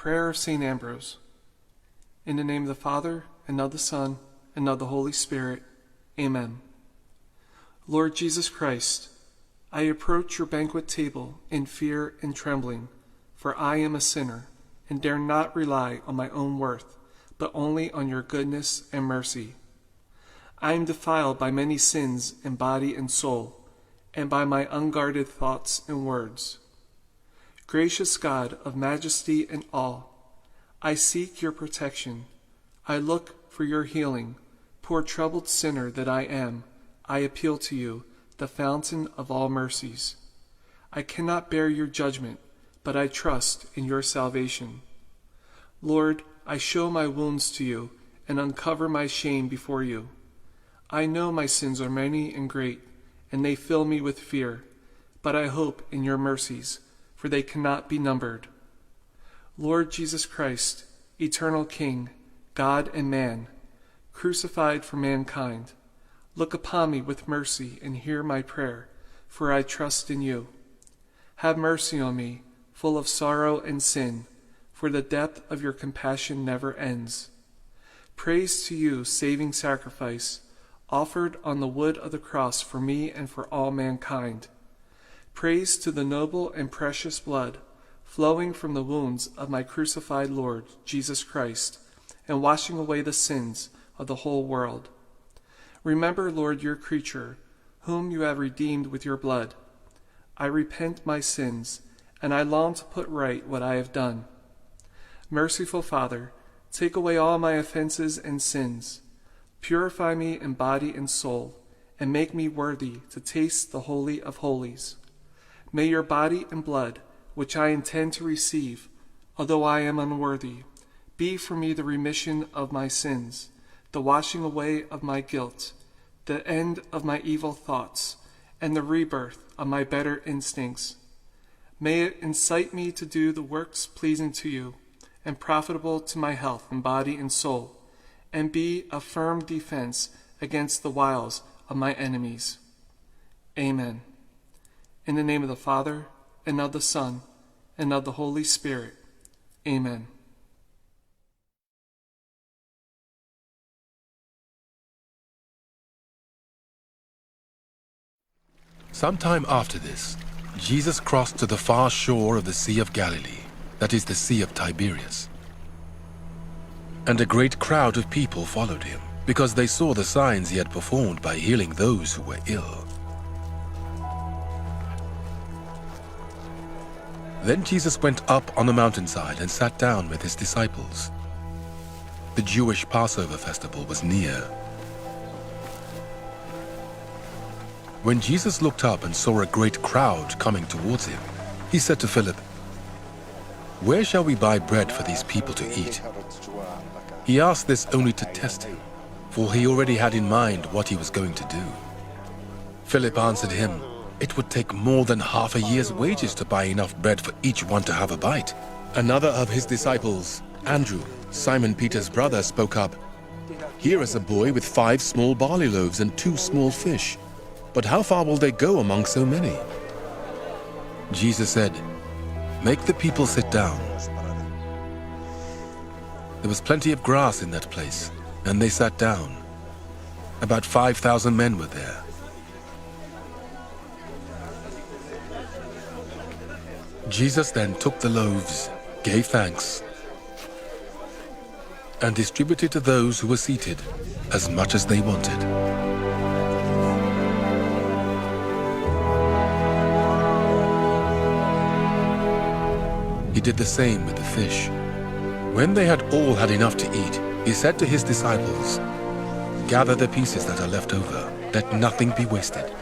Prayer of St. Ambrose. In the name of the Father, and of the Son, and of the Holy Spirit. Amen. Lord Jesus Christ, I approach your banquet table in fear and trembling, for I am a sinner, and dare not rely on my own worth, but only on your goodness and mercy. I am defiled by many sins in body and soul, and by my unguarded thoughts and words. Gracious God of majesty and awe, I seek your protection. I look for your healing. Poor troubled sinner that I am, I appeal to you, the fountain of all mercies. I cannot bear your judgment, but I trust in your salvation. Lord, I show my wounds to you and uncover my shame before you. I know my sins are many and great, and they fill me with fear, but I hope in your mercies, for they cannot be numbered. Lord Jesus Christ, eternal King, God and man, crucified for mankind, look upon me with mercy and hear my prayer, for I trust in you. Have mercy on me, full of sorrow and sin, for the depth of your compassion never ends. Praise to you, saving sacrifice, offered on the wood of the cross for me and for all mankind. Praise to the noble and precious blood flowing from the wounds of my crucified Lord, Jesus Christ, and washing away the sins of the whole world. Remember, Lord, your creature, whom you have redeemed with your blood. I repent my sins, and I long to put right what I have done. Merciful Father, take away all my offenses and sins. Purify me in body and soul, and make me worthy to taste the Holy of Holies. May your body and blood, which I intend to receive, although I am unworthy, be for me the remission of my sins, the washing away of my guilt, the end of my evil thoughts, and the rebirth of my better instincts. May it incite me to do the works pleasing to you, and profitable to my health in body and soul, and be a firm defense against the wiles of my enemies. Amen. In the name of the Father, and of the Son, and of the Holy Spirit. Amen. Some time after this, Jesus crossed to the far shore of the Sea of Galilee, that is, the Sea of Tiberias. And a great crowd of people followed him, because they saw the signs he had performed by healing those who were ill. Then Jesus went up on a mountainside and sat down with his disciples. The Jewish Passover festival was near. When Jesus looked up and saw a great crowd coming towards him, he said to Philip, "Where shall we buy bread for these people to eat?" He asked this only to test him, for he already had in mind what he was going to do. Philip answered him, "It would take more than half a year's wages to buy enough bread for each one to have a bite." Another of his disciples, Andrew, Simon Peter's brother, spoke up, "Here is a boy with 5 small barley loaves and 2 small fish. But how far will they go among so many?" Jesus said, "Make the people sit down." There was plenty of grass in that place, and they sat down. About 5,000 men were there. Jesus then took the loaves, gave thanks, and distributed to those who were seated as much as they wanted. He did the same with the fish. When they had all had enough to eat, he said to his disciples, "Gather the pieces that are left over, let nothing be wasted."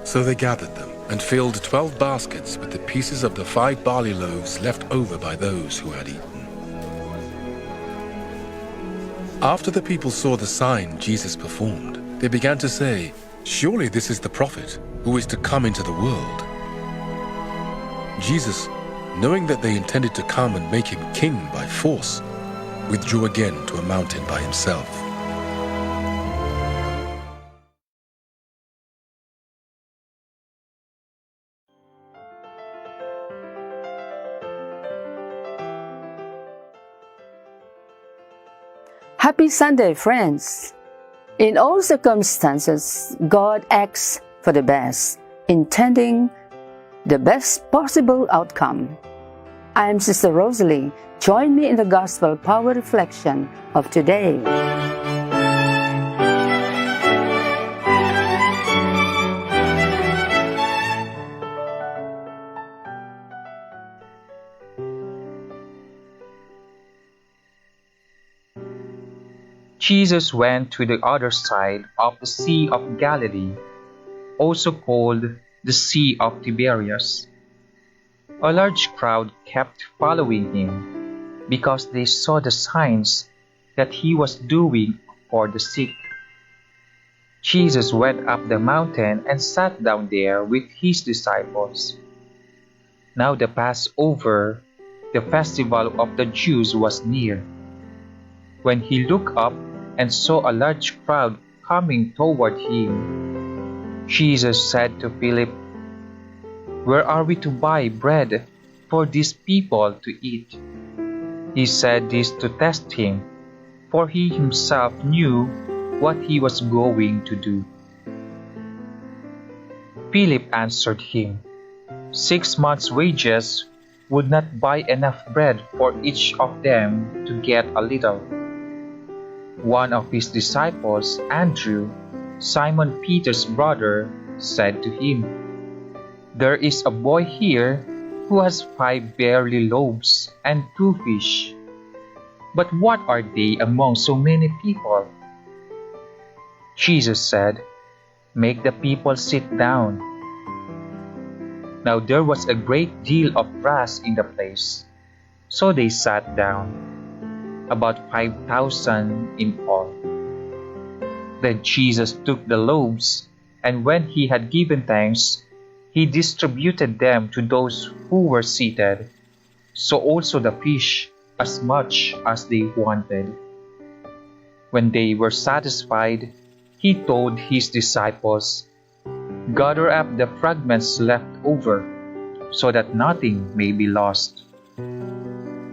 So they gathered them and filled 12 baskets with the pieces of the 5 barley loaves left over by those who had eaten. After the people saw the sign Jesus performed, they began to say, "Surely this is the prophet who is to come into the world." Jesus, knowing that they intended to come and make him king by force, withdrew again to a mountain by himself. Happy Sunday, friends! In all circumstances, God acts for the best, intending the best possible outcome. I'm Sister Rosalie. Join me in the Gospel Power Reflection of today. Jesus went to the other side of the Sea of Galilee, also called the Sea of Tiberias. A large crowd kept following him because they saw the signs that he was doing for the sick. Jesus went up the mountain and sat down there with his disciples. Now the Passover, the festival of the Jews, was near. When he looked up and saw a large crowd coming toward him, Jesus said to Philip, "Where are we to buy bread for these people to eat?" He said this to test him, for he himself knew what he was going to do. Philip answered him, "6 months' wages would not buy enough bread for each of them to get a little." One of his disciples, Andrew, Simon Peter's brother, said to him, "There is a boy here who has 5 barley loaves and 2 fish. But what are they among so many people?" Jesus said, "Make the people sit down." Now there was a great deal of grass in the place, so they sat down, about 5,000 in all. Then Jesus took the loaves, and when he had given thanks, he distributed them to those who were seated, so also the fish, as much as they wanted. When they were satisfied, he told his disciples, "Gather up the fragments left over, so that nothing may be lost."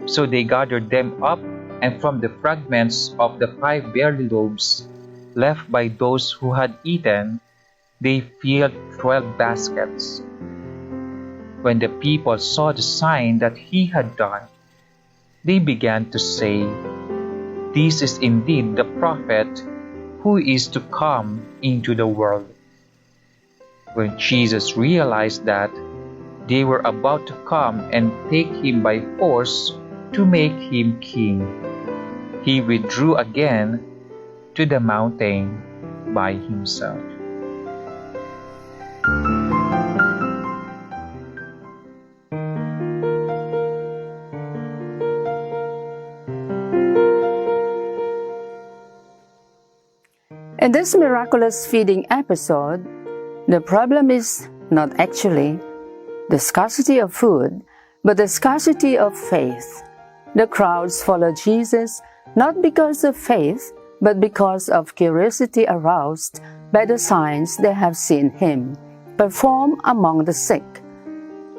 So they gathered them up, and from the fragments of the 5 barley loaves left by those who had eaten, they filled 12 baskets. When the people saw the sign that he had done, they began to say, "This is indeed the prophet who is to come into the world." When Jesus realized that they were about to come and take him by force to make him king, he withdrew again to the mountain by himself. In this miraculous feeding episode, the problem is not actually the scarcity of food, but the scarcity of faith. The crowds follow Jesus not because of faith, but because of curiosity aroused by the signs they have seen him perform among the sick.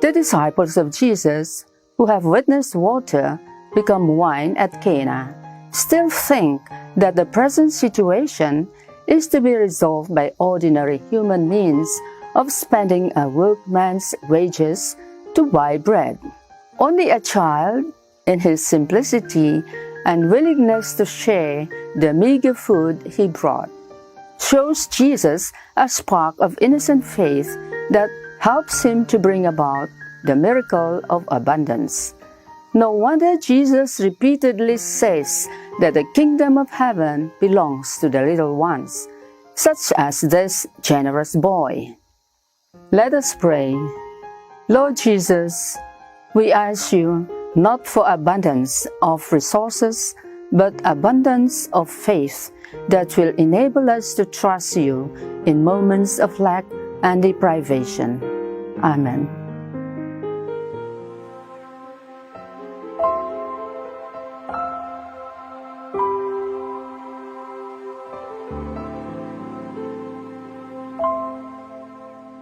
The disciples of Jesus, who have witnessed water become wine at Cana, still think that the present situation is to be resolved by ordinary human means of spending a workman's wages to buy bread. Only a child, in his simplicity and willingness to share the meager food he brought, shows Jesus a spark of innocent faith that helps him to bring about the miracle of abundance. No wonder Jesus repeatedly says that the kingdom of heaven belongs to the little ones, such as this generous boy. Let us pray. Lord Jesus, we ask you not for abundance of resources, but abundance of faith that will enable us to trust you in moments of lack and deprivation. Amen.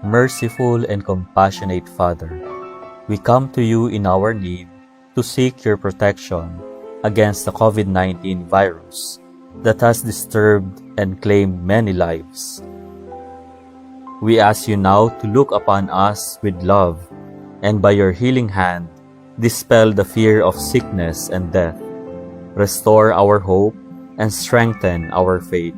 Merciful and compassionate Father, we come to you in our need to seek your protection against the COVID-19 virus that has disturbed and claimed many lives. We ask you now to look upon us with love and by your healing hand dispel the fear of sickness and death, restore our hope, and strengthen our faith.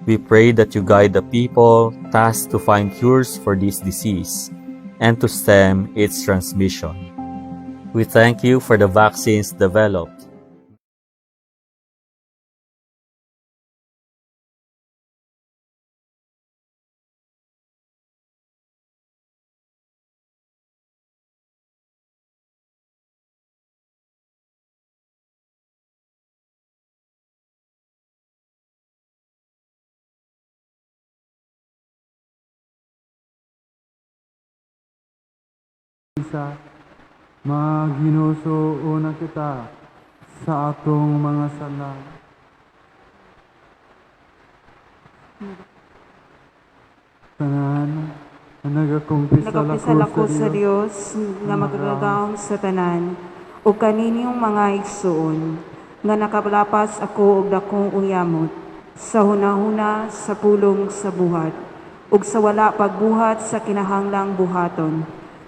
We pray that you guide the people tasked to find cures for this disease and to stem its transmission. We thank you for the vaccines developed. Isa, maghinuso na kita sa atong mga sala. Tanan, nagakumpisal Nagakumpisal ako ako sa Dios nga magagahom sa tanan ug kaninyong mga igsuon nga nakalapas ako og dakong uyamot sa hunahuna, sa pulong, sa buhat ug sa wala pagbuhat sa kinahanglang buhaton,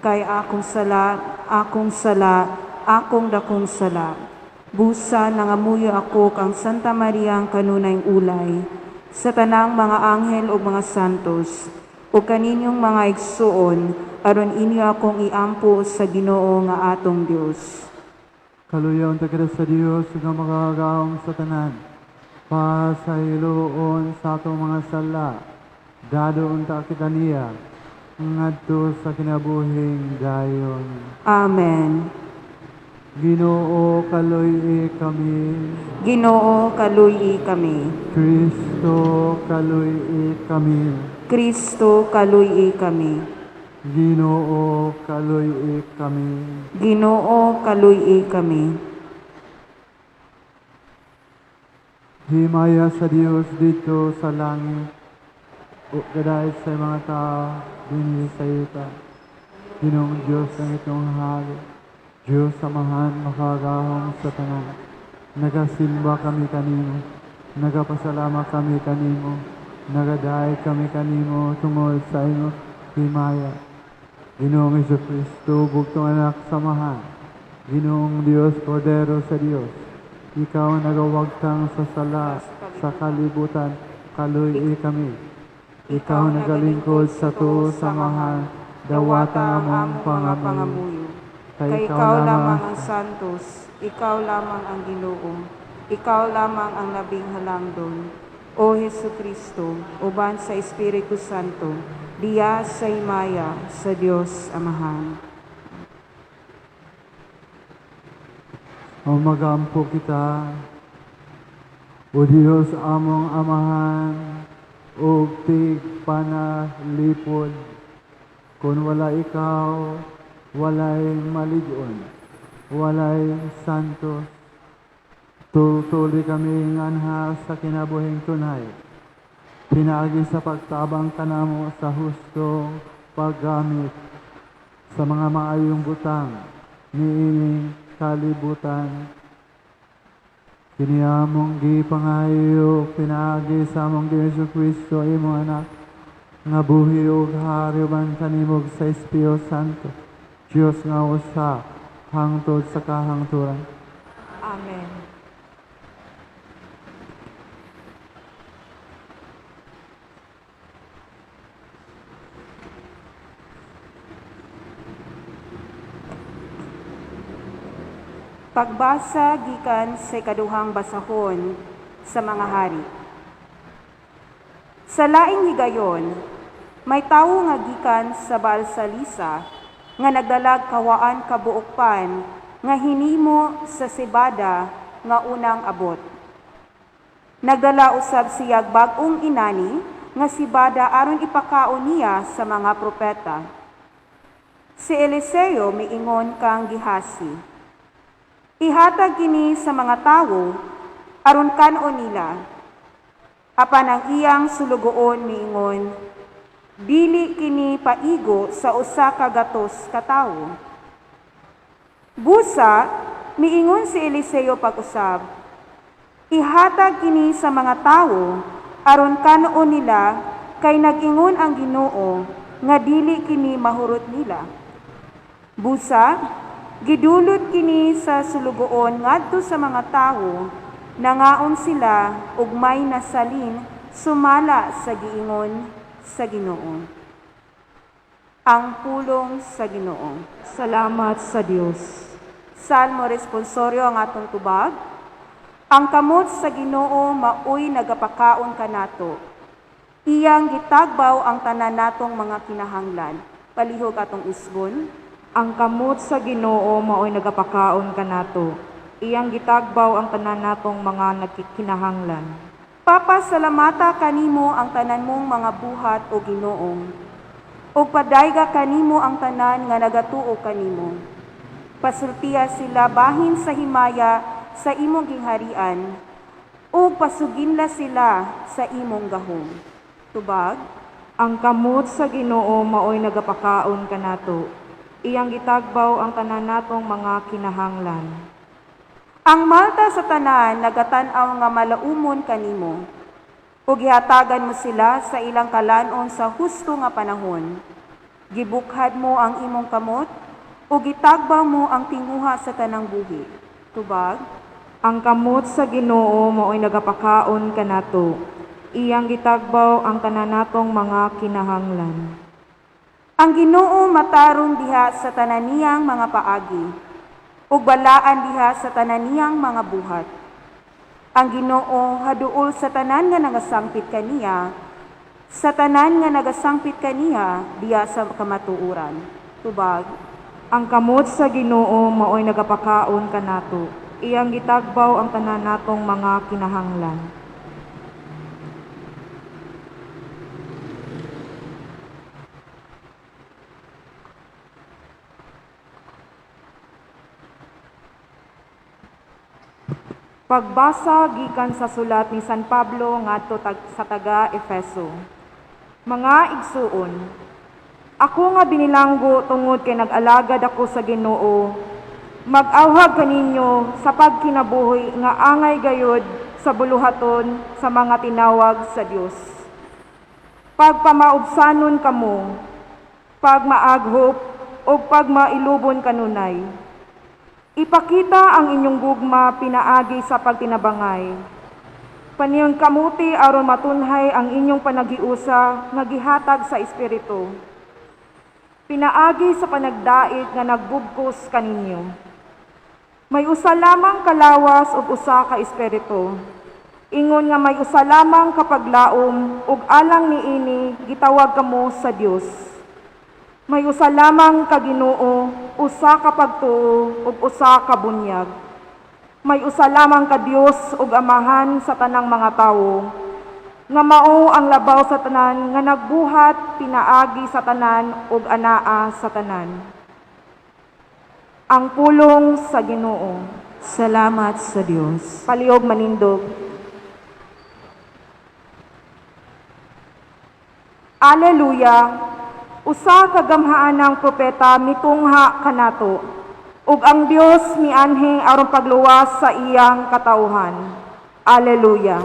kay akong sala, akong sala, akong dakong sala. Busa nangamuyo ako kang Santa Maria ang kanunay ulay, sa tanang mga anghel ug mga santos, ug kaninyong mga igsuon, aron inyo akong iampo sa Ginoo nga atong Dios. Kaluyaon ta kita sa Dios nga makakagahom sa tanan. Pasayloon sa atong mga sala, dadoon ta kita niya, ngadto sa kinabuhing dayon. Amen. Ginoo, kaluy-i kami. Ginoo, kaluy-i kami. Kristo, kaluy-i kami. Kristo, kaluy-i kami. Ginoo, kaluy-i kami. Ginoo, kaluy-i kami. Himaya sa Dios dito sa langit, o kadahit sa mga tao dinhi sa yuta. Ginoong Diyos ang itong hari. Diyos Amahan, makagahom sa tanan. Nagasimba kami kanimo, nagapasalamat kami kanimo, nagadaay kami kanimo tungod sa imong himaya. Ginoong Jesu Kristo, bugtong anak samahan. Ginoong Diyos, Kordero sa Diyos. Ikaw nagawagtang sa sala, sa kalibutan, kaluy-i kami. Ikaw nagalingkod sa tuo samahan, dawata among pangamuyo. Kay ikaw lamang ang santos, ikaw lamang ang Ginoo, ikaw lamang ang labing halangdon. O Hesu Kristo, uban sa Espiritu Santo, diya sa himaya sa Dios Amahan. O magampo kita, O Diyos among Amahan, o tigpanalipod, kung wala ikaw, walay malig-on, walay santos. Tutuli kami nganha sa kinabuhing tunay. Pinaagi sa pagtabang kanamo sa hustong paggamit sa mga maayong butang niining kalibutan. Kini among gipangayo pinaagi sa among Ginoong Jesu Kristo, imong anak, nga buhi ug hari uban kanimo sa Espiritu Santo, Dios nga usa hangtod sa kahangturan. Amen. Pagbasa gikan sa ikaduhang basahon sa mga hari. Sa laing higayon, may tawo nga gikan sa Baalsalisa nga nagdalag kawaan kabuok pan nga hinimo sa sebada nga unang abot. Nagdala usab siyag bag-ong inani nga sebada aron ipakaon niya sa mga propeta. Si Eliseo miingon kang Gehasi, ihatag kini sa mga tawo aron kan-on nila. Apan ang iyang sulugoon miingon, dili kini paigo sa usa ka gatos ka tawo. Busa Miingon si Eliseo pag-usab, "Ihatag kini sa mga tawo aron kanon nila, kay nag-ingon ang Ginoo nga dili kini mahurot nila." Busa, gidulot kini sa sulugoon ngadto sa mga tawo, nangaon sila ug may nasalin sumala sa giingon sa Ginoo. Ang pulong sa Ginoo. Salamat sa Dios. Salmo responsorio ang atong tubag. Ang kamot sa Ginoo maoy nagapakaon kanato. Iyang gitagbaw ang tanan natong mga kinahanglan. Palihog atong usbon. Ang kamot sa Ginoo maoy nagapakaon kanato. Iyang gitagbaw ang tanan natong mga nagkinahanglan. Papasalamata kanimo ang tanan mong mga buhat, o Ginoo. Ug padayga kanimo ang tanan nga nagatuo kanimo. Pasultiya sila bahin sa himaya sa imong gingharian, ug pasuginla sila sa imong gahom. Tubag. Ang kamot sa Ginoo maoy nagapakaon kanato. Iyang gitagbaw ang tanan natong mga kinahanglan. Ang malta sa tanan nagatan-aw nga malaumon kanimo, ug gihatagan mo sila sa ilang kalanon sa husto nga panahon. Gibukhad mo ang imong kamot, ug gitagbaw mo ang tinguha sa tanang buhi. Tubag. Ang kamot sa Ginoo maoy nagapakaon kanato. Iyang gitagbaw ang tanan natong mga kinahanglan. Ang Ginoo matarong diha sa tanan niyang mga paagi, ug balaan diha sa tanan niyang mga buhat. Ang Ginoo haduol sa tanan nga nagasangpit kaniya, sa tanan nga nagasangpit kaniya diha sa kamatuoran. Tubag. Ang kamot sa Ginoo maoy nagapakaon kanato. Iyang gitagbaw ang tanan natong mga kinahanglan. Pagbasa gikan sa sulat ni San Pablo ngadto sa taga Efeso. Mga igsuon, ako nga binilanggo tungod kay nag-alagad ako sa Ginoo, mag-awhag kaninyo sa pagkinabuhi nga angay gayod sa buluhaton sa mga tinawag sa Dios. Pagpamaubsanon kamo, pagmaaghop o pagmailubon kanunay. Ipakita ang inyong gugma pinaagi sa pagtinabangay. Paniyong kamuti aron matunhay ang inyong panagiusa nga gihatag sa Espiritu. Pinaagi sa panagdait nga nagbugkos kaninyo. May usa lamang kalawas ug usa ka espiritu. Ingon nga may usa lamang kapaglaom ug alang niini gitawag kamo sa Dios. May usa lamang ka Ginoo, usa ka pagtuo ug usa ka bunyag. May usa lamang ka Dios ug Amahan sa tanang mga tawo, nga mao ang labaw sa tanan nga nagbuhat pinaagi sa tanan ug anaa sa tanan. Ang pulong sa Ginoo. Salamat sa Dios. Palihog manindog. Alleluia. Usa ka gamhaanang propeta mitungha kanato, ug ang Dios mianhi aron pagluwas sa iyang katawhan. Alleluia.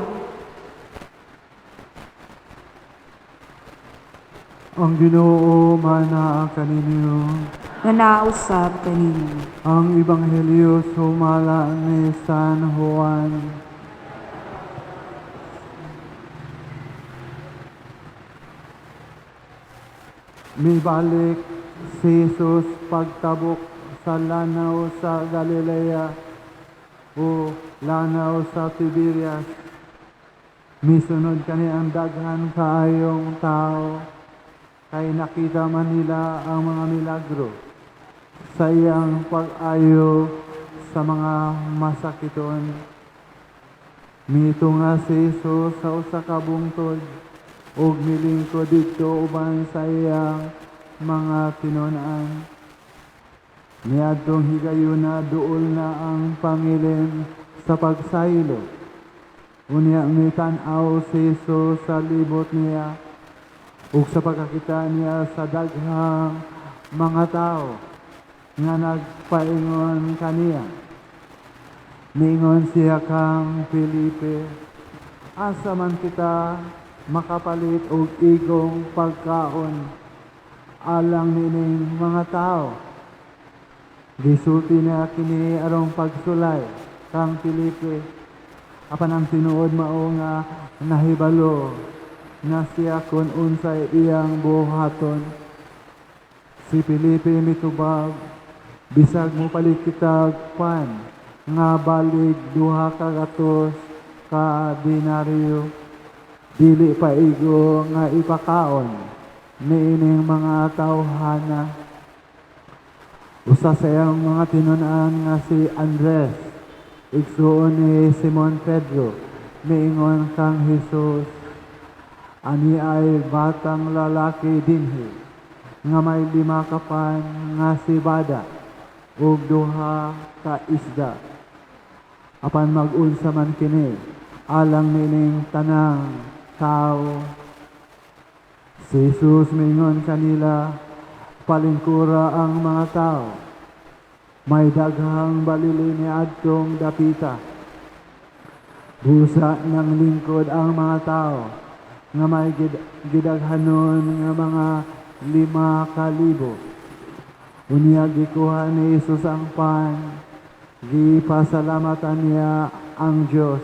Ang Ginoo manaa kaninyo. Nga nausab kaninyo. Ang Ebanghelyo sumala ni San Juan. Mibalik si Jesus pagtabok sa lanaw sa Galilea o lanaw sa Tiberias. Misunod kani ang daghan kaayong tao, kay nakita man nila ang mga milagro sa iyang pag-ayo sa mga masakiton. Mitunga si Jesus sa usa ka bungtod ug milingkod didto uban sa iyang mga tinun-an. Niadtong higayuna duol na ang pangilin sa pagsaylo. Unya mitan-aw si Jesus sa libot niya ug sa pagkakita niya sa daghang mga tao nga nagpaingon kaniya. Niingon siya kang Felipe, asa man kita makapalit og igong pagkaon alang niining mga tao? Gisulti niya kini arong pagsulay kang Felipe, apan ang tinuod mao nga nahibalo na siya kung unsay iyang buhaton. Si Felipe mitubag, bisag mopalit kitag pan nga balig 200 ka denaryo, dili pa igo nga ipakaon niining mga tawhana. Usa sa iyang mga tinun-an nga si Andres, igsuon ni Simon Pedro, niingon kang Hesus, ani ay batang lalaki dinhi nga may 5 ka pan nga sibada ug 2 ka isda. Apan mag-unsa man kini alang niining tanang tawo? Si Jesus miingon kanila, palingkura ang mga tao. May daghang balili niadtong dapita. Busa nang lingkod ang mga tao nga may gidaghanon nga mga 5,000. Unya gikuha ni Jesus ang pan, gipasalamatan niya ang Dios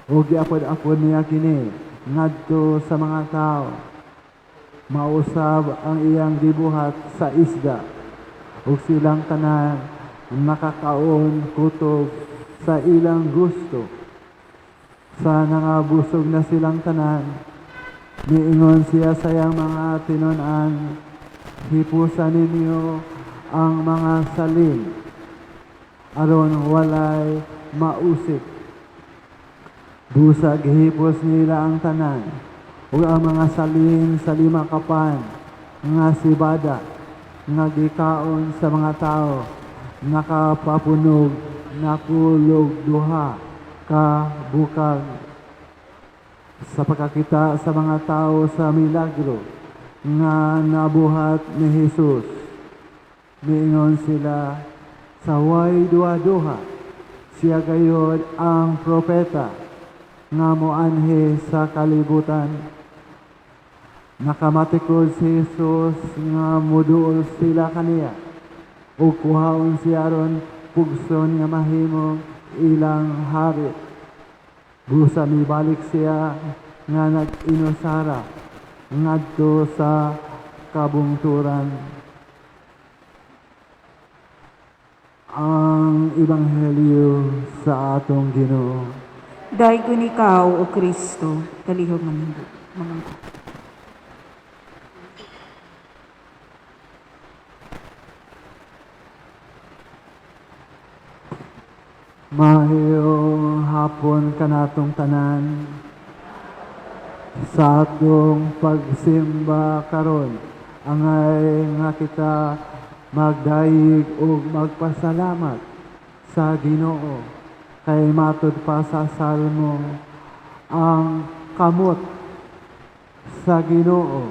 ug giapod-apod niya kini ngadto sa mga tao. Mausab ang iyang gibuhat sa isda, ug silang tanan nakakaon kutob sa ilang gusto. Sa nangabusog na silang tanan, niingon siya sa iyang mga tinun-an, hipusa ninyo ang mga salin, aron walay mausik. Busag hipos nila ang tanan, ug ang mga salin sa 5 ka pan nga sibada nga gikaon sa mga tao nakapapunog nakulog 2 ka bukag. Sa pagkakita sa mga tao sa milagro nga nabuhat ni Jesus, niingon sila, sa way duha-duha, siya gayod ang propeta nga moanhi sa kalibutan. Nakamatikod si Jesus nga muduol sila kaniya, ug kuhaon siya aron pugson nga mahimong ilang hari. Busa mibalik siya nga nag-inusara ngadto sa kabungturan. Ang Ebanghelyo sa atong Ginoo. Daygon ikaw, O Kristo, kalihog mamangko. Mahiyong hapon kanatong tanan sa atong pagsimba karon, angay nga kita magdayeg ug magpasalamat sa Ginoo kay matud pa sa Salmo, ang kamot sa Ginoo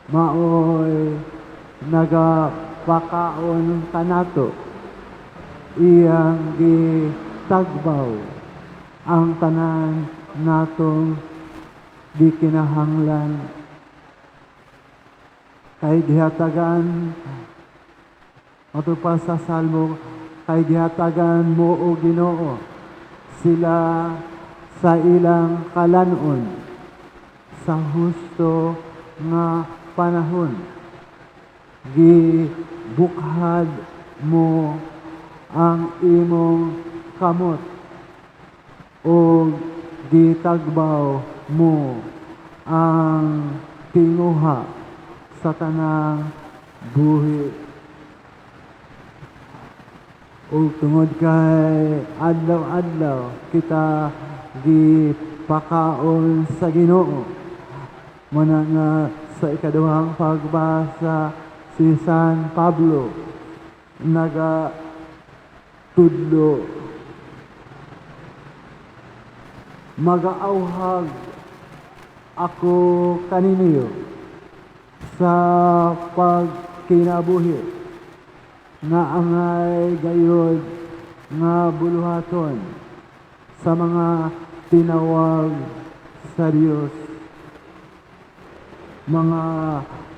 maoy nagapakaon kanato, iyang gitagbaw ang tanan natong gikinahanglan. Kay gihatagan, matud pa sa Salmo, kay gihatagan mo o Ginoo sila sa ilang kalanon sa husto nga panahon. Gibukhad mo ang imong kamot o gitagbaw mo ang tinguha sa tanang buhi. Ug tungod kay adlaw-adlaw kita gipakaon sa Ginoo, muna nga sa ikaduhang pagbasa si San Pablo nagatudlo, magaauhag ako kaninyo sa pagkinabuhi nga angay gayod nga buluhaton sa mga tinawag sa Dios, mga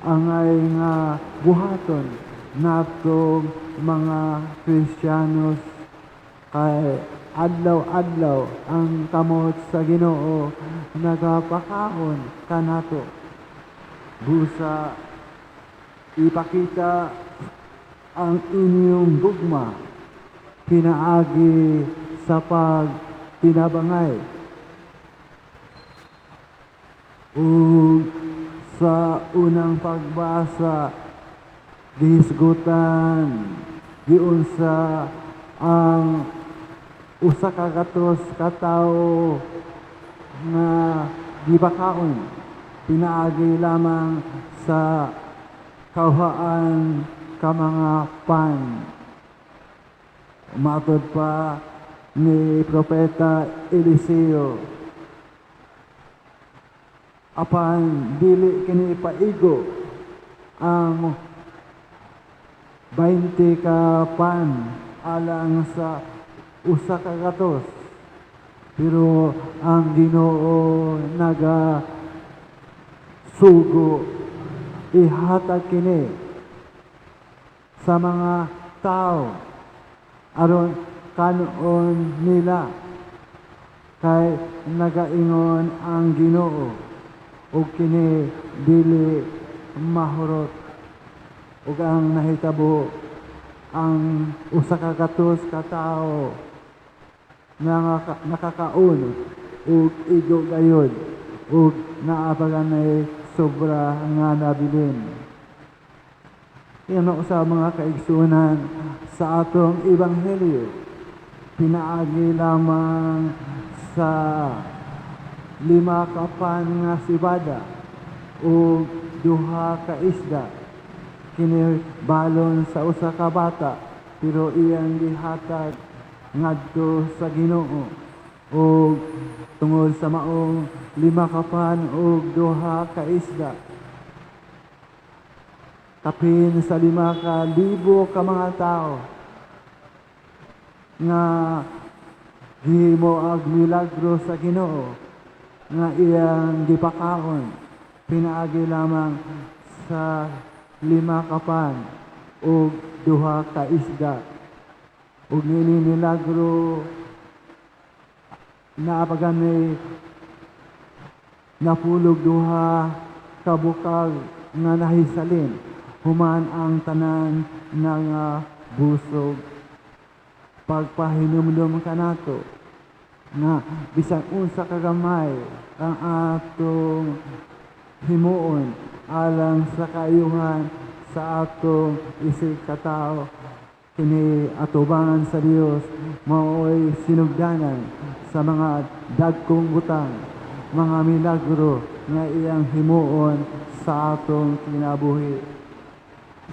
angay nga buhaton natong mga Kristiyanos, kay adlaw-adlaw ang kamot sa Ginoo nagapakaon kanato. Busa ipakita ang inyong gugma pinaagi sa pagtinabangay ug sa unang pagbasa gihisgutan giunsa ang 100 ka tawo nga gibakaon pinaagi lamang sa kawhaan ka mga pan. Matod pa ni Propeta Eliseo, apan dili kini paigo ang 20 ka pan alang sa 100, pero ang Ginoo naga sugo ihatag kini sa mga tao aron kanon nila, kay nagaingon ang Ginoo ug kini dili mahurot. Ug ang nahitabo, ang 100 ka tawo nga nakakaon ug igo gayod ug naa pa ganay sobra nga nabilin. Yan sa mga kaigsunan sa atong ebanghelyo, pinaagi lamang sa 5 ka pan nga sibada ug 2 ka isda, kini balon sa 1 ka bata, pero iyang gihatag ngadto sa Ginoo. Ug tungod sa maong 5 ka pan ug 2 ka isda, kapin sa 5,000 ka mga tao nga gihimo ang milagro sa Ginoo nga iyang gipakaon pinaagi lamang sa 5 ka pan ug 2 ka isda. Ug niini milagro naa pa gani napulog 2 ka bukag nga nahisalin, human ang tanan nga busog. Pagpahinumdum kanato nga bisan unsa ka gamay ang atong himuon alang sa kaayuhan sa atong isig katao, kini atubangan sa Dios maoy sinugdanan sa mga dagkong butang, mga milagro nga iyang himuon sa atong kinabuhi.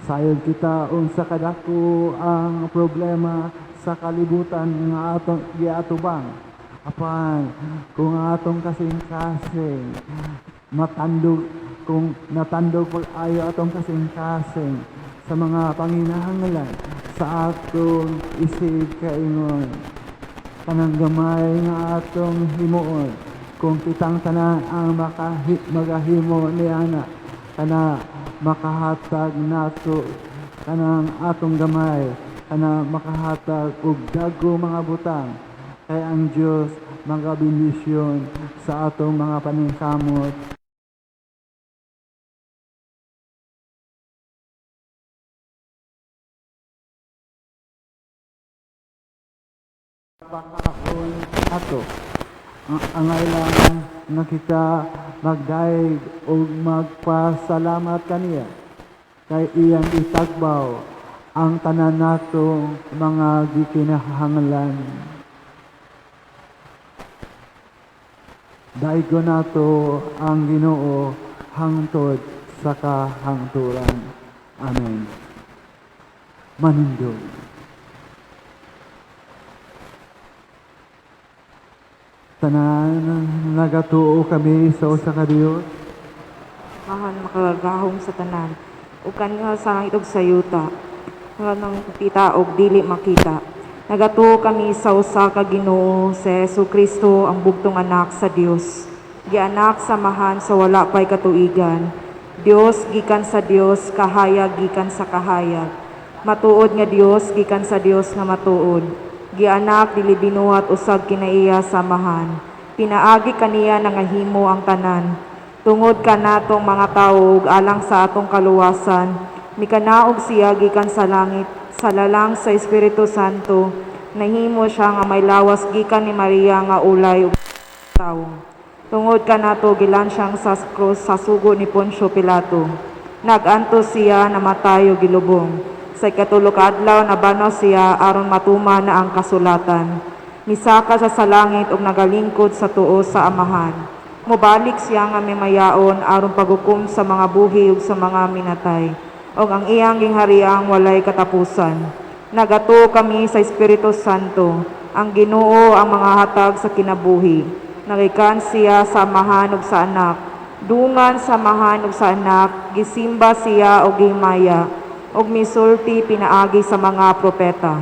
Sayod kita unsa kadako ang problema sa kalibutan nga atong giatubang. Apan kung atong kasing-kasing matandog, kung natandog pag-ayo atong kasing-kasing sa mga panginahanglan sa atong isig kaingon, kanang gamay nga atong himuon, kung kitang tanan ang magahimo niana, kana makahatag nato kanang atong gamay, kana makahatag og dagko mga butang, kay ang Dios magabendisyon sa atong mga paningkamot. Pakaon ato. Angay lang nga kita magdaig og magpasalamat kaniya, kay iyang itagbaw ang tanan natong mga gikinahanglan. Daigo nato ang Ginoo hangtod sa kahangturan. Amen. Manindog. Tanan, nagatuo kami sa usa ka Dios. Mahan makagagahom sa tanan, ug kanha sa langit ug sa yuta, nga nang kita og dili makita. Nagatuo kami sa usa ka Ginoo, sa Hesus Kristo, ang bugtong anak sa Dios. Gianak sa Amahan sa wala pay katuigan. Dios gikan sa Dios, kahayag gikan sa kahayag. Matuod nga Dios gikan sa Dios nga matuod. Gianak dili binuhat usag kinaiya sa Amahan. Pinaagi kaniya nangahimo ang tanan. Tungod kanatong mga tawo ug alang sa atong kaluwasan, mikanaog siya gikan sa langit sa lalang sa Espiritu Santo. Nahimo siya nga may lawas gikan ni Maria nga ulay ug tawo. Tungod kanato gilansyang sa krus sa sugo ni Poncio Pilato. Nag-antos siya, namatay ug gilubong. Sa ikatulo ka adlaw nabanaw siya aron matuman na ang kasulatan. Misaka siya sa langit ug nagalingkod sa tuo sa Amahan. Mobalik siya nga mimayaon aron paghukom sa mga buhi ug sa mga minatay. Ug ang iyang ginghariang walay katapusan. Nagatuo kami sa Espiritu Santo, ang Ginoo ang mga hatag sa kinabuhi. Nagikan siya sa Amahan ug sa Anak. Dungan sa Amahan ug sa Anak, gisimba siya og gihimaya, ug misulti pinaagi sa mga propeta.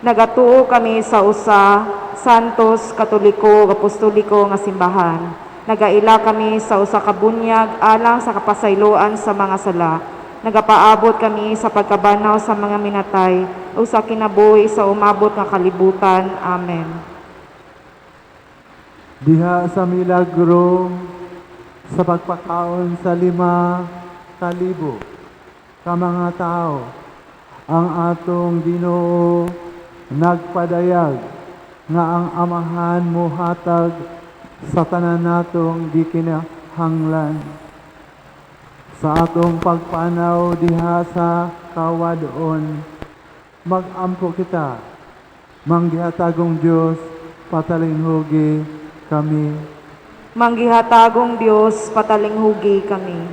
Nagatuo kami sa usa Santos, Katoliko ug Apostoliko nga simbahan. Nagaila kami sa usa ka bunyag alang sa kapasayloan sa mga sala. Nagapaabot kami sa pagkabanaw sa mga minatay ug sa kinabuhi sa umabot nga kalibutan. Amen. Diha sa milagro sa pagpakaon sa 5,000 ka mga tao, ang atong Ginoo nagpadayag nga ang Amahan mohatag sa tanan natong gikinahanglan. Sa atong pagpanaw diha sa kawadon, mag-ampo kita, manggihatagong Dios, patalinghugi kami. Manggihatagong Dios, patalinghugi kami.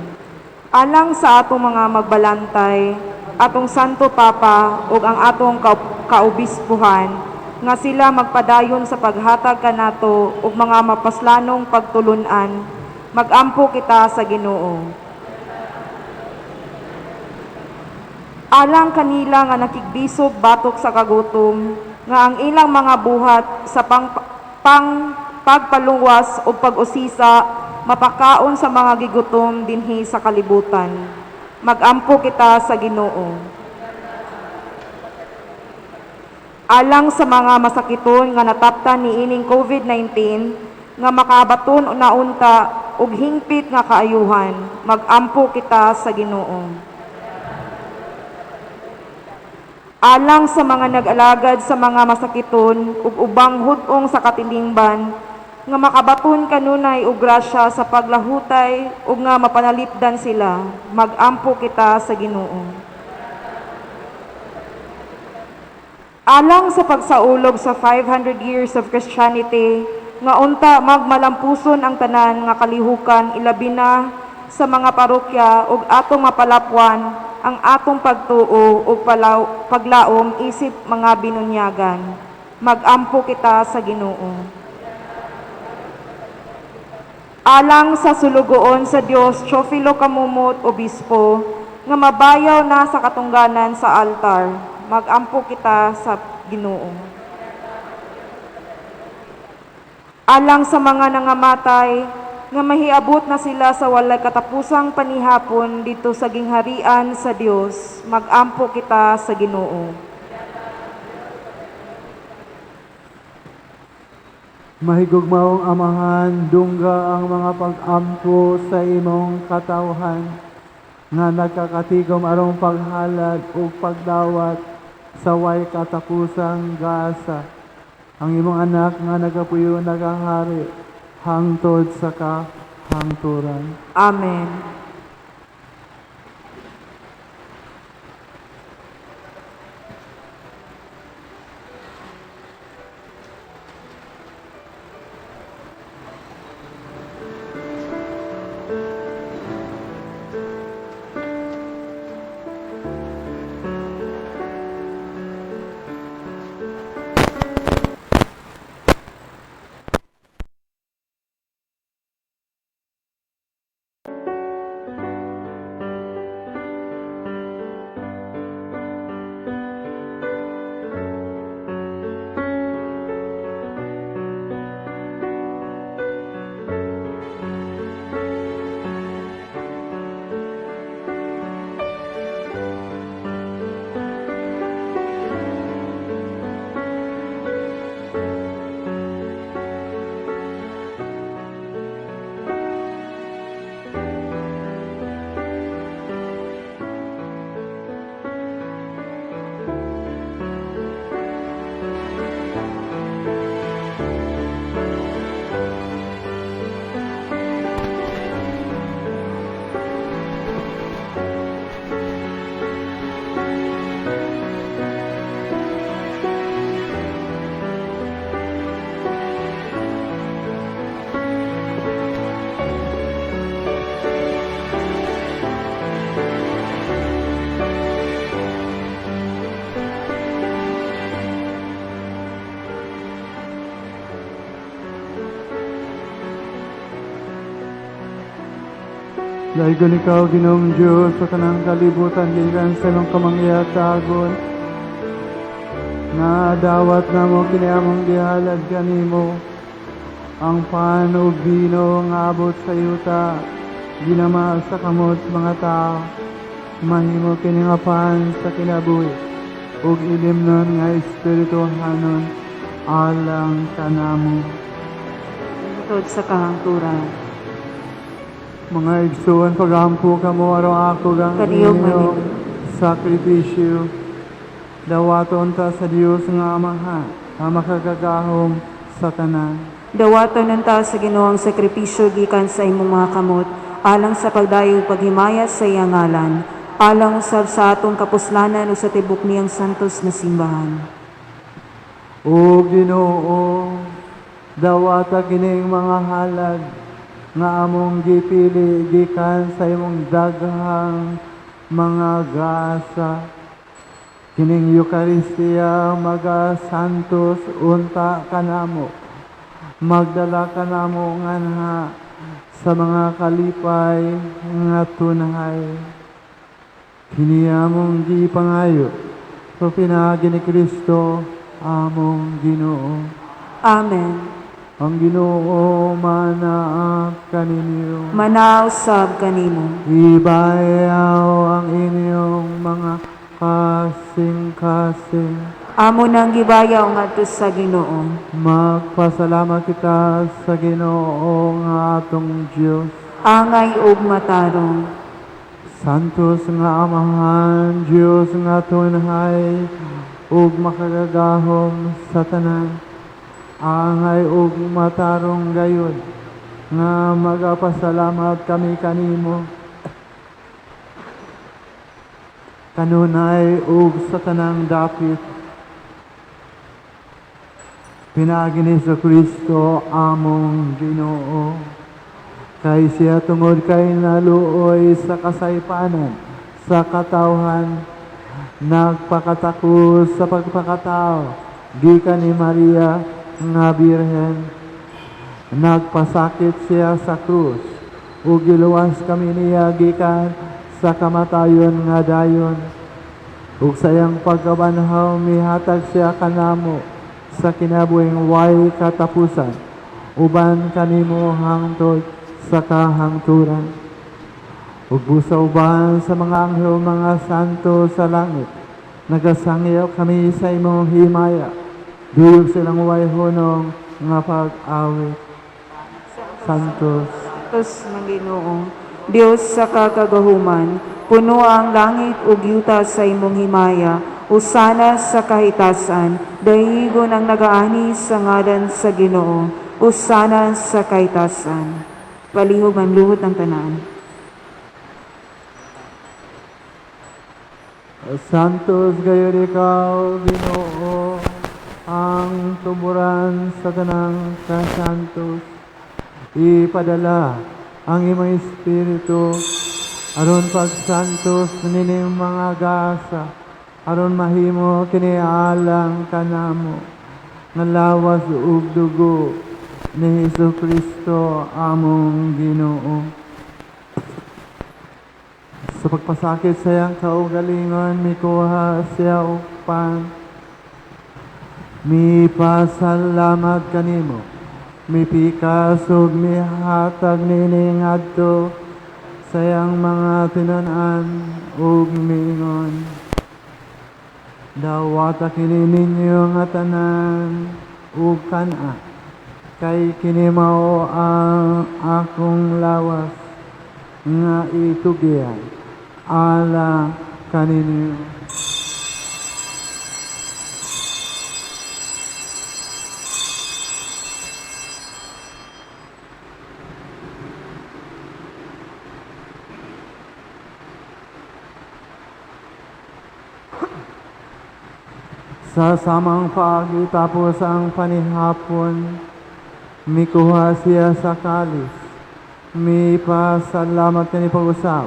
Alang sa atong mga magbalantay, atong Santo Papa ug ang atong kaobispuhan, nga sila magpadayon sa paghatag kanato ug mga mapaslanong pagtulun-an, magampo kita sa Ginoo. Alang kanila nga nakigbisog batok sa kagutom, nga ang ilang mga buhat sa pagpalungwas o pag-usisa mapakaon sa mga gigutom dinhi sa kalibutan. Magampo kita sa Ginoo. Alang sa mga masakiton nga nataptan niining COVID-19 nga makabaton naunta og hingpit nga kaayuhan, magampo kita sa Ginoo. Alang sa mga nag-alagad sa mga masakiton ug ubang hud-ong sa katilingban nga makabaton kanunay og grasya sa paglahutay ug nga mapanalipdan sila, magampo kita sa Ginoo. Alang sa pagsaulog sa 500 years of Christianity nga unta magmalampuson ang tanan nga kalihukan ilabi na sa mga parokya ug atong mapalapwan ang atong pagtuo ug paglaom isip mga binunyagan. Magampo kita sa Ginoo. Alang sa sulugoon sa Dios, Teofilo Camomot, Obispo, nga mabayaw na sa katungganan sa altar, magampo kita sa Ginoo. Alang sa mga nangamatay, nga mahiabot na sila sa walay katapusang panihapon dito sa gingharian sa Dios, magampo kita sa Ginoo. Mahigugmaong Amahan, dungga ang mga pag-ampo sa imong katawhan nga nagkakatigom arong paghalad ug pagdawat sa way katapusang gasa. Ang imong anak nga nagapuyo nagahari hangtod sa kahangturan. Amen. Daigon ikaw, Ginoong Diyos, sa tanang kalibutan, gikan sa imong kamangyatagon. Nga dawat namo kini among gihalad kanimo ang pan ug bino nga abot sa yuta, ginama sa kamot sa mga tao. Mahimo kini nga pan sa kinabuhi ug ilimnon nga espirituhanon alang kanamo. Hangtod sa kahangturan. Mga igsuon, pagampo kamo aron ako gang Kaniyong inyong sakripisyo. Dawaton ta sa Dios nga Amahan, ang makagagahom sa tanan. Dawaton unta sa Ginoo ang sakripisyo gikan sa imong mga kamot, alang sa pagdayo ug paghimaya sa iyang ngalan, alang usab sa atong kapuslanan ug sa tibok niyang santos nga simbahan. O Ginoo, dawata kining mga halad nga among gipili gikan sa imong daghang mga gasa. Kining Eukaristiya magasantos unta kanamo, magdala kanamo nganha sa mga kalipay nga tunhay. Kini among gipangayo sa pinaagi ni Kristo among Ginoo. Amen. Ang Ginoo manaa kaninyo. Manaa usab kanimo. Ibayaw ang inyong mga kasing-kasing. Amo nang gibayaw ngadto sa Ginoo. Magpasalamat kita sa Ginoo nga atong Dios. Angay ug matarong. Santos nga Amahan, Dios nga tunhay ug makagagahom sa tanan. Angay ug matarong gayud nga magapasalamat kami kanimo kanunay ug sa tanang dapit. Pinaagi ni Kristo among Ginoo. Kay siya tungod kay naluoy sa kasaypanan, sa katawhan, nagpakatakos sa pagpakatao, gikan ni Maria nga Birhen. Nagpasakit siya sa krus, ug giluwas kami niya gikan sa kamatayon nga dayon. Ug sa iyang pagkabanhaw mihatag siya kanamo sa kinabuhing way katapusan, uban kanimo hangtod sa kahangturan. Ug busa uban sa mga anghel, mga santo sa langit, nagasangyaw kami sa imong himaya, duyog silang way hunong nga pag-awit. Santos, Santos ng Ginoo, Dios sa kakagahuman, puno ang langit ug yuta sa imong himaya, usana sa kahitasan, dahigon ang nagaani sa ngalan sa Ginoo, usana sa kahitasan. Palihog ang luhot ng tanan. Santos gayud ikaw, Ginoo, ang tuburan sa tanang kasantos. Ipadala ang imong espiritu aron pagsantos nining mga gasa, aron mahimo kini alang kanamo nga lawas ug dugo ni Hesus Kristo among Ginoo. Sa pagpasakit sa iyang kaugalingon, mikuha siya og pan. Mipasalamat kanimo, mipikas ug mihatag niini ngadto sa iyang mga tinun-an ug miingon: Dawata kini ninyo nga tanan ug kan-a, kay kini mao ang akong lawas nga itugyan alang kaninyo. Sa samang paagi tapos ang panihapon, mikuha siya sa kalis, mipasalamat kani pag-usab,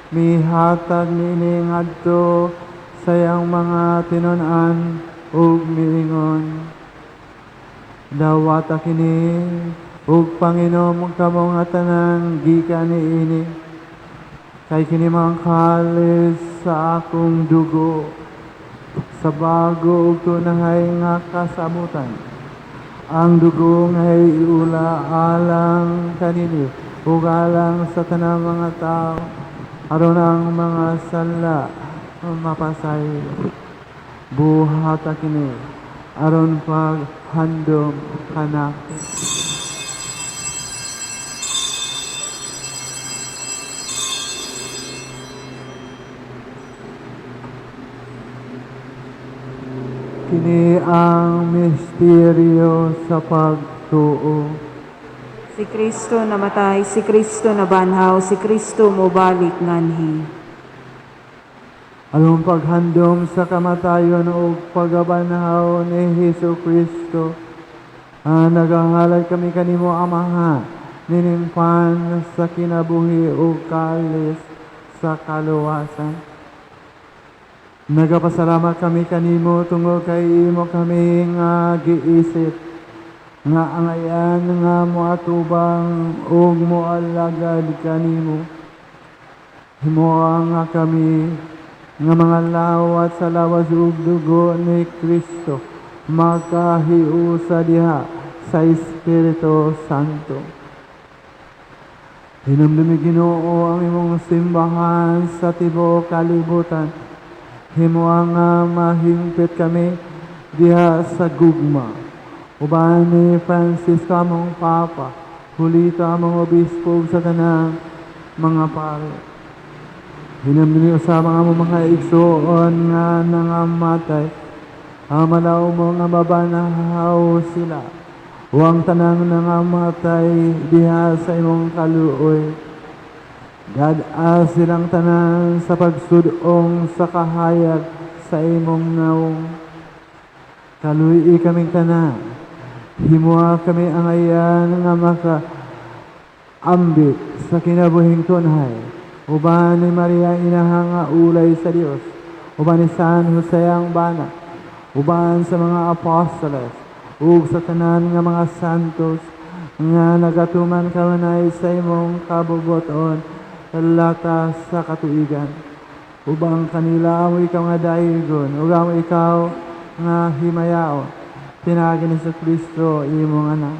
mihatag niini ngadto sa iyang mga tinun-an ug miingon: Dawata kini ug panginom kamo nga tanan gikan niini, Kay kini mga kalis sa akong dugo, sa bago ug tunahay nga kasabutan. Ang dugo nga iula alang kaninyo ug alang sa tanang mga tao aron ang mga sala mapasaylo. Buhata kini aron paghandom kanako. Kini ang misteryo sa pagtuo. Si Kristo namatay, si Kristo nabanhaw, si Kristo mobalik nganhi. Aron paghandom sa kamatayon ug pagabanhaw ni Hesus Kristo, nagahalad kami kanimo, Amahan, nining pan sa kinabuhi ug kalis sa kaluwasan. Nagapasalamat kami kanimo tungod kay imo kami nga giisip nga angayan nga moatubang ug moalagad kanimo. Himoa nga kami nga mga lawat sa lawas ug dugo ni Kristo makahiusa diha sa Espiritu Santo. Hinumdumi, Ginoo, ang imong simbahan sa tibuok kalibutan. Himoa nga mahimpit kami diha sa gugma. Uban ni Francisco among Papa, Julito among Obispo ug sa tanang mga pare. Hinumdumi usab ang among mga igsoon nga nangamatay. Hamalaw mo nga mabanhaw sila. Ug ang tanang nangamatay diha sa imong kaluoy. Gad-a silang tanan sa pagsudong sa kahayag sa imong nawong. Kaluy-i kaming tanan. Himoa kami angayan nga maka ambit sa kinabuhing tunhay. Uban ni Maria inaha nga ulay sa Dios. Uban ni San Jose ang bana. Uban sa mga apostoles ug sa tanan nga mga santos nga nagatuman kanunay sa imong kabubuton lata sa katuigan. Ubang kanila amo ikaw nga daygon ug amo ikaw nga himayaon. Pinaagi ni Kristo imong anak.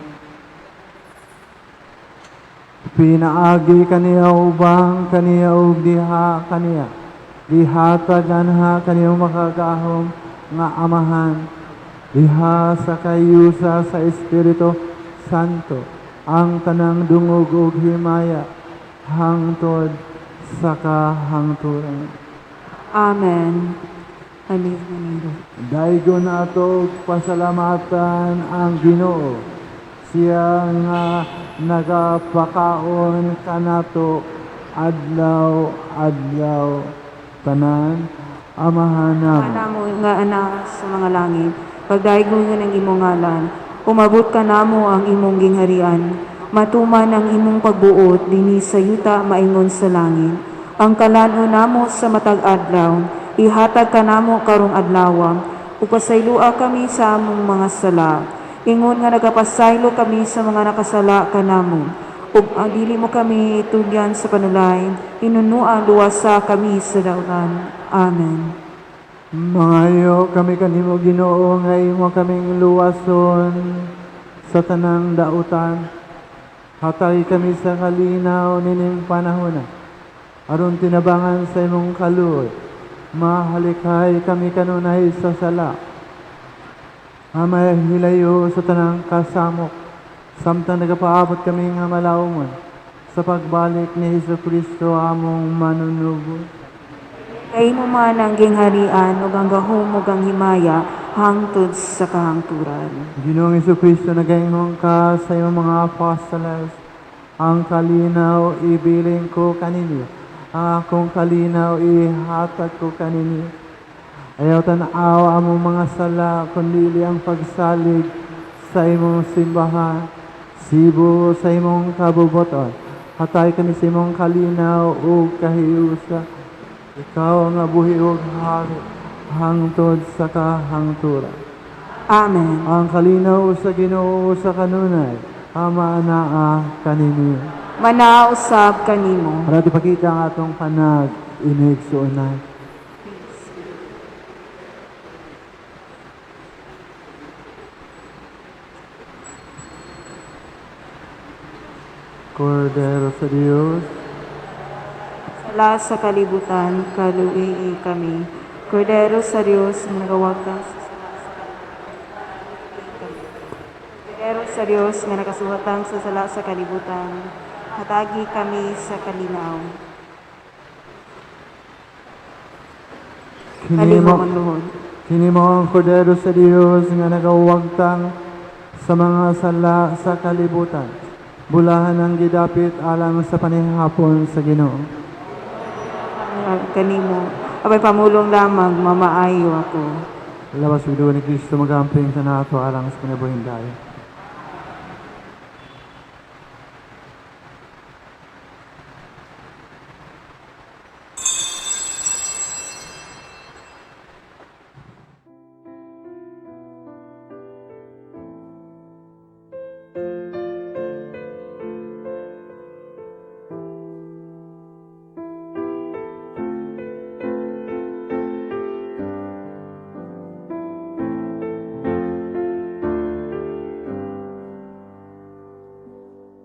Pinaagi kaniya ubang kaniya ug diha kaniya. Gihatag anha kaniyang makagahom nga Amahan. Diha sa kayusa sa Espiritu Santo ang tanang dungog ug himaya hangtod sa kahangturan. Amen. Amen. Maniro. Daygon nato pasalamatan ang Ginoo. Siya nga nagapakaon kanato adlaw adlaw tanan. Amahan namo Namo nga anak sa mga langit, pagdaygon ng imong ngalan, umabot ka namo ang imong gingharian, matuman ang imong pagbuot dinhi sa yuta maingon sa langit. Ang kalan-on namo sa matag adlaw, ihatag kanamo karong adlaw, ug pasayloa kami sa among mga sala. Ingon nga nagapasaylo kami sa mga nakasala kanamo. Ug ang dili mo kami tugyan sa panulay, hinunua luwasa kami sa dautan. Amen. Mangayo kami kanimo, Ginoo, nga imo kaming luwason sa tanang dautan. Hatagi kami sa kalinaw nining panahona. Aron tinabangan sa imong kaluoy, mahalikay kami kanunay sa sala. Amay hilayo sa tanang kasamok, samtang nagapaabot kami nga malawmon sa pagbalik ni Hesus Kristo among manunubos. Kay imo man ang gingharian ug ang gahom ug ang himaya hangtod sa kahangturan. Ginoong Kristo, nagaingon ka sa iyong mga apostoles, ang kalinaw ibilin ko kaninyo, ang akong kalinaw ihatag ko kaninyo. Ayaw tanaw among mga sala, kundi ang pagsalig sa imong simbahan, sibo sa imong kabuboton. Hatay kami sa imong kalinaw ug kahiusa. Ikaw ang buhi ug hari, hangtod sa kahangturan. Amen. Ang kalinaw sa Ginoo sa kanunay, ama anaa kaninyo. Manaa usab kanimo. Para ipakita ang atong panag inigsuonan. Cordero sa Dios, Sala sa kalibutan, kaluwi kami. Kordero sa Dios, nga nagawagtang sa sala sa kalibutan. Kordero sa Dios, nga nakasuhatang sa sala sa kalibutan, hatagi kami sa kalinaw. Kini mo, Kalihok ang luhod. Kini mo ang Kordero sa Dios nga nagawagtang sa mga sala sa kalibutan. Bulahan ang gidapit alang sa panihapon sa Ginoo. Kanimo, abay pamulong lamang, mamaayo ako. Lawas ug dugo ni Kristo magamping sa nato alang sa kinabuhing dayon.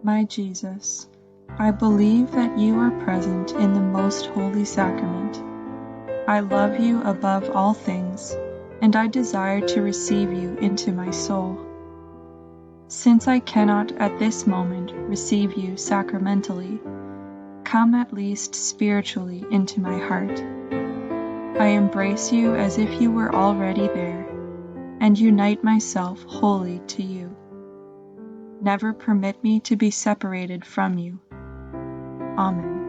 My Jesus, I believe that you are present in the most holy sacrament. I love you above all things, and I desire to receive you into my soul. Since I cannot at this moment receive you sacramentally, come at least spiritually into my heart. I embrace you as if you were already there, and unite myself wholly to you. Never permit me to be separated from you. Amen.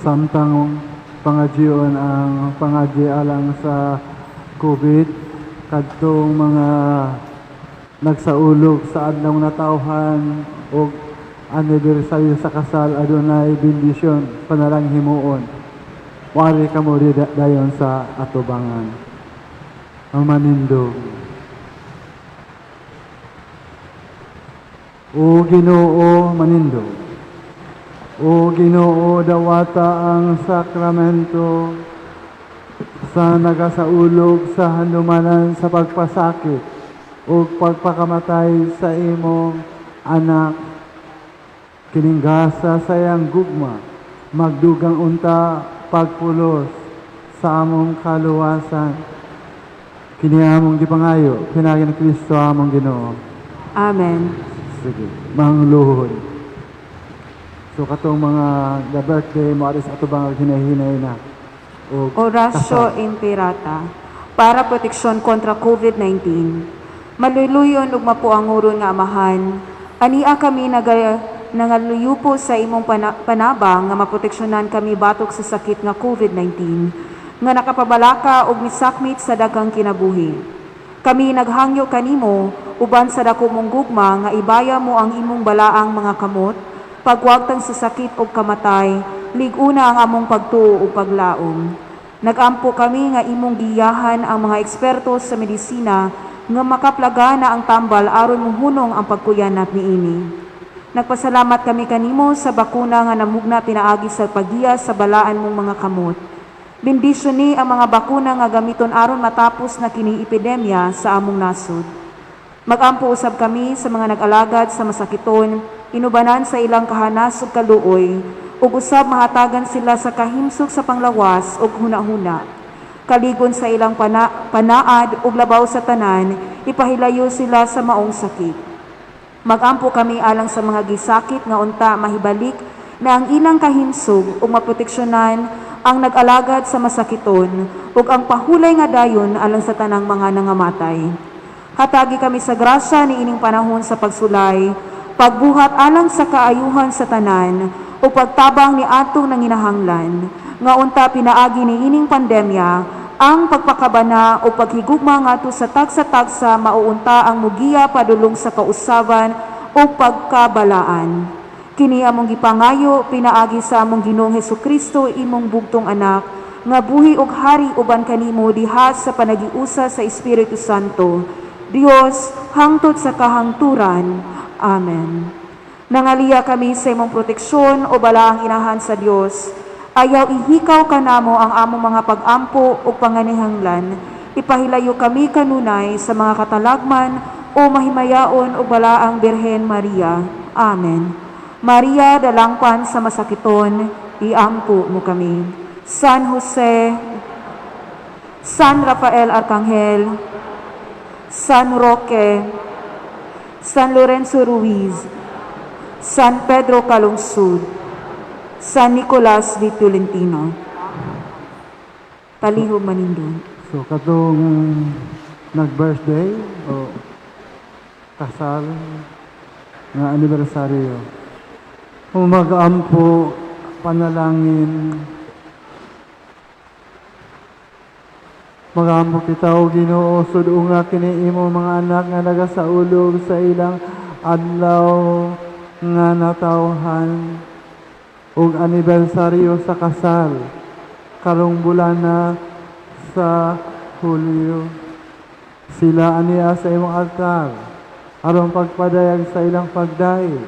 Samtang pangadyoon ang pangadyo alang sa COVID, kadtong mga nagsaulog sa adlaw natawhan og anibersaryo sa kasal, adunay bendisyon panalangin himuon. Wari kamo dayon sa atubangan. Ang manindog. O Ginoo, manindog. O Ginoo, dawata ang sakramento sa nagasaulog sa handumanan sa pagpasakit o pagpakamatay sa imong anak. Kining gasa sa iyang gugma, magdugang unta pagpulos sa among kaluwasan. Kini among gipangayo, pinaagi ni Kristo among Ginoo. Amen. Sige, mangluhod. So katong mga the birthday mo aris ato bang hinahinay na og Oratio kasal. Imperata para proteksyon kontra COVID-19. Maluluyon ug mapuanguron nga Amahan, ania kami nangaluyupo sa imong panabang nga maproteksyonan kami batok sa sakit nga COVID-19 nga nakapabalaka ug misakmit sa daghang kinabuhi. Kami naghangyo kanimo uban sa dako mong gugma nga ibaya mo ang imong balaang mga kamot, pagwagtang sa sakit ug kamatay, lig-una ang among pagtuo ug paglaom. Nagampo kami nga imong giyahan ang mga eksperto sa medisina nga makaplagana ang tambal aron mohunong ang pagkuyanap niini. Nagpasalamat kami kanimo sa bakuna nga namugna pinaagi sa paggiya sa balaan mong mga kamot. Bendisyon ni ang mga bakuna nga gamiton aron matapos na kini epidemya sa among nasod. Magampo usab kami sa mga nag-alagad sa masakiton, inubanan sa ilang kahanas ug kaluoy, ug usab mahatagan sila sa kahimsog sa panglawas ug hunahuna. Kaligon sa ilang panaad ug labaw sa tanan, ipahilayo sila sa maong sakit. Magampo kami alang sa mga gisakit nga unta mahibalik na ang ilang kahimsog ug maproteksyonan ang nag-alagad sa masakiton ug ang pahulay nga dayon alang sa tanang mga nangamatay. Hatagi kami sa grasya niining panahon sa pagsulay, pagbuhat alang sa kaayuhan sa tanan o pagtabang ni atong nanginahanglan, nga unta pinaagi niining pandemya ang pagpakabana o paghigugma ngadto sa tagsa-tagsa mauunta ang mugiya padulong sa kausaban o pagkabalaan. Kini among gipangayo pinaagi sa among Ginoong Hesukristo, imong bugtong anak, nga buhi og hari uban kanimo diha sa panagiusa sa Espiritu Santo, Dios hangtod sa kahangturan. Amen. Nangaliya kami sa imong proteksyon o balaang inahan sa Dios. Ayaw ihikaw kanamo ang among mga pag-ampo o panganihanglan. Ipahilayo kami kanunay sa mga katalagman o mahimayaon o balaang Birhen Maria. Amen. Maria, dalangpan sa masakiton, iampo mo kami. San Jose, San Rafael Arcangel, San Roque, San Lorenzo Ruiz, San Pedro Calungsod, San Nicolas de Tolentino. Palihog manindog. So katong nag-birthday o kasal nga anibersaryo, umagampo panalangin. Magampo kita o Ginoo, sud-unga kini imo mga anak nga nagasaulog sa ilang adlaw nga natawhan ug anibersaryo sa kasal karong bulana sa Hulyo. Sila aniya sa imong altar aron pagpadayag sa ilang pagdahil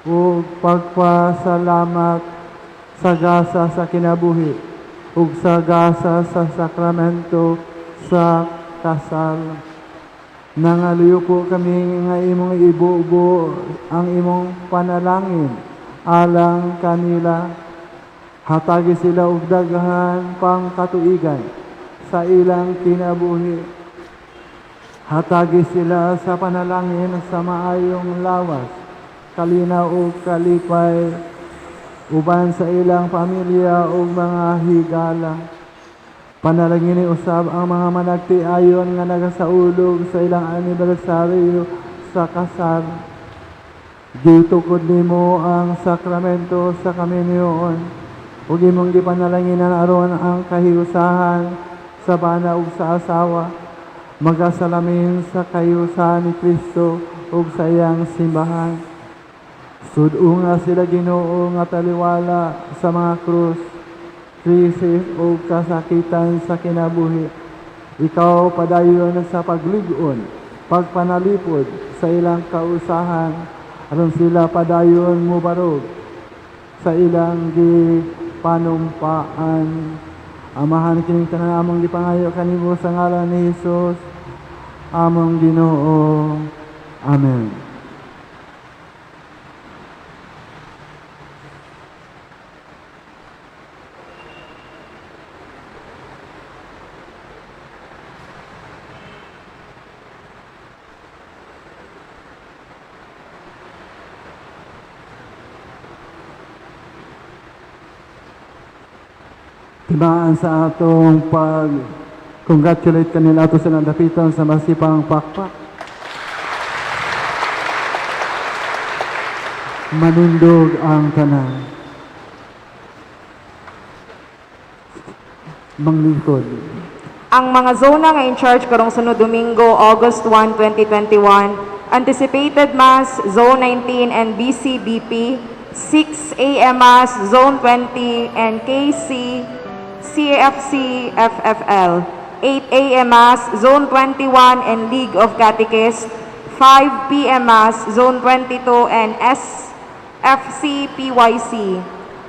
ug pagpasalamat sa gasa sa kinabuhi ug sa gasa sa sakramento sa kasal. Nangaluyo po kami nga imong ibubo ang imong panalangin alang kanila. Hatagi sila og daghan pang katuigan sa ilang kinabuhi. Hatagi sila sa panalangin sa maayong lawas, kalinaw ug kalipay, uban sa ilang pamilya ug mga higala. Panalangini usab ang mga managtiayon nga nagasaulog sa ilang anibersaryo sa kasal. Gitukod nimo ang sakramento sa kaminyoon. Ug imong gipanalanginan aron ang kahiusahan sa bana ug sa asawa magasalamin sa kahiusahan ni Kristo ug sa iyang simbahan. Sud-unga sila, Ginoo, nga taliwala sa mga krus, krisis ug kasakitan sa kinabuhi. Ikaw padayon sa paglig-on, pagpanalipod sa ilang kausahan aron sila padayon mobarog sa ilang gipanumpaan. Amahan, kining tanan among gipangayo kanimo sa ngalan ni Jesus, among Ginoo. Amen. Timaan sa atong pag congratulate kanila, ato silang dapiton sa masipang pakpak. Manindog ang tanan. Manglingkod. Ang mga zona nga in charge karong sunod Domingo, August 1, 2021, anticipated Mass, Zone 19 and BCBP, 6 a.m. Mass, Zone 20 and KC, CFC, FFL, 8 a.m. Mass, Zone 21 and League of Catechists, 5 p.m. Mass, Zone 22 and SFC PYC,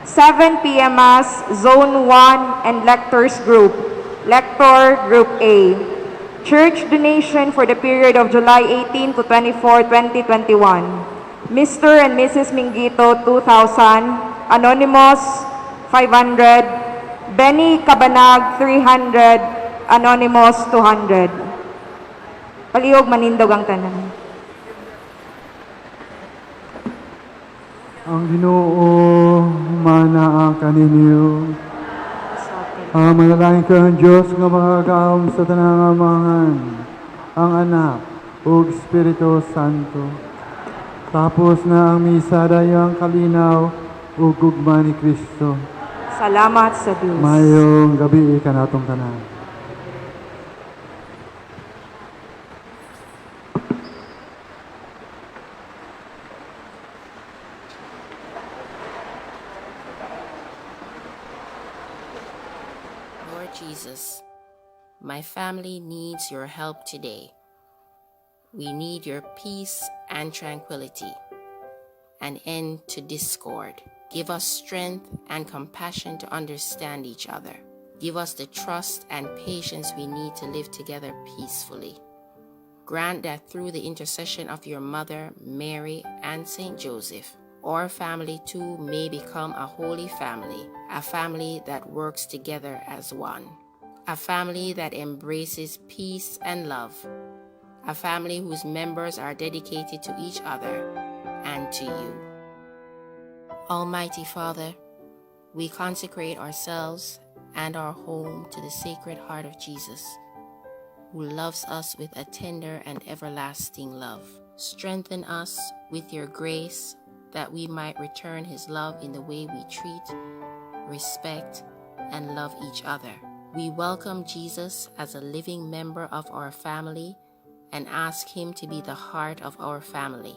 7 p.m. Mass, Zone 1 and Lectors Group, Lector Group A. Church donation for the period of July 18 to 24, 2021. Mr. and Mrs. Mingito, 2,000. Anonymous, 500. Benny Cabanag, 300. Anonymous, 200. Palihog manindog ang tanan. Ang Ginoo manaa kaninyo. Ang manalangin ka ang Diyos nga makagagahom sa tanang Amahan, ang Anak, ug Espiritu Santo. Tapos na ang misa, dayo ang kalinaw ug gugma ni Kristo. Salamat sa Diyos. Maayong gabi kanatong tanan. Lord Jesus, my family needs your help today. We need your peace and tranquility, an end to discord. Give us strength and compassion to understand each other. Give us the trust and patience we need to live together peacefully. Grant that through the intercession of your Mother, Mary, and Saint Joseph, our family too may become a holy family, a family that works together as one, a family that embraces peace and love, a family whose members are dedicated to each other and to you. Almighty Father, we consecrate ourselves and our home to the Sacred Heart of Jesus, who loves us with a tender and everlasting love. Strengthen us with your grace that we might return his love in the way we treat, respect, and love each other. We welcome Jesus as a living member of our family and ask him to be the heart of our family.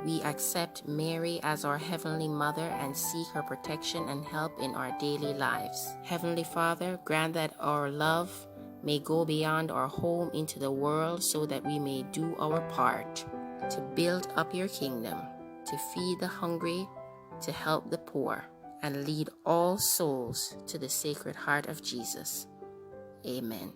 We accept Mary as our Heavenly Mother and seek her protection and help in our daily lives. Heavenly Father, grant that our love may go beyond our home into the world so that we may do our part to build up your kingdom, to feed the hungry, to help the poor, and lead all souls to the Sacred Heart of Jesus. Amen.